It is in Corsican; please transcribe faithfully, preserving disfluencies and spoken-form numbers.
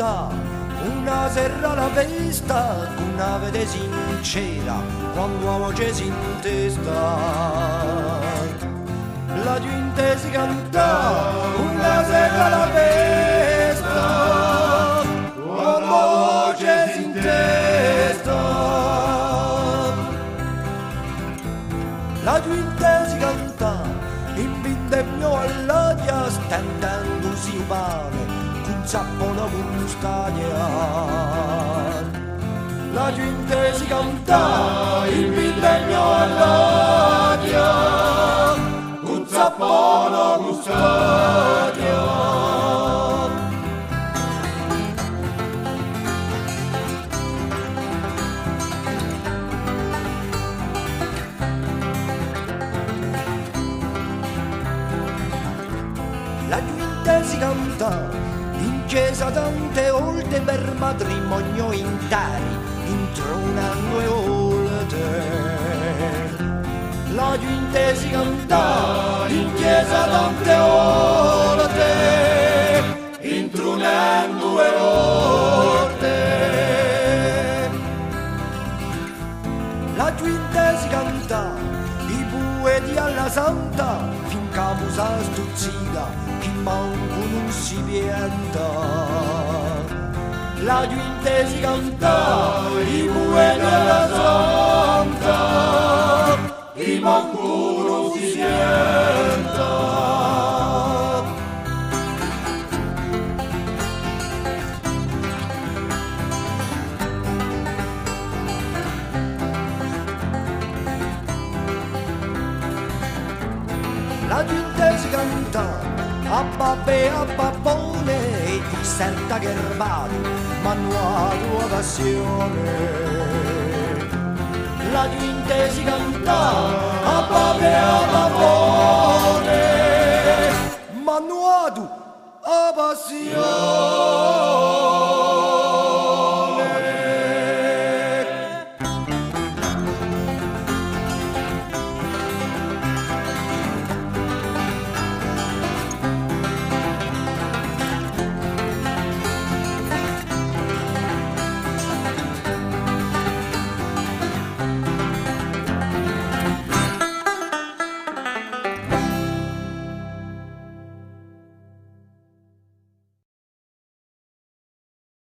Una sera à a festa, cù una fede sincera, quandu a voce s'intesta. L'aghju intesi cantà, una sera à a festa, quandu a voce s'intesta. L'aghju intesi cantà, in vindemmu à l'aghja, stendendusi u pane, cù un zappone cù stagna. L'aghju intesi cantà, in vindemmu à l'aghja, cù un zappone cù stagna. L'aghju intesi cantà in chjesa tante volte, per matrimoniu interi, intrunendu e volte. L'aghju intesi cantà in chjesa tante volte, intrunendu e volte. L'aghju intesi cantà i pueti à a Santa, finch'amu sta stuzzica chì mancu ùn si pianta. L'aghju intesi cantà i pueti à a Santa, chì mancu ùn si pianta. L'aghju intesi cantà à babb'è à babbone, è di certa ch'erba m'anu datu a passione. L'aghju intesi cantà à babb'è à babbone, m'anu datu a passione.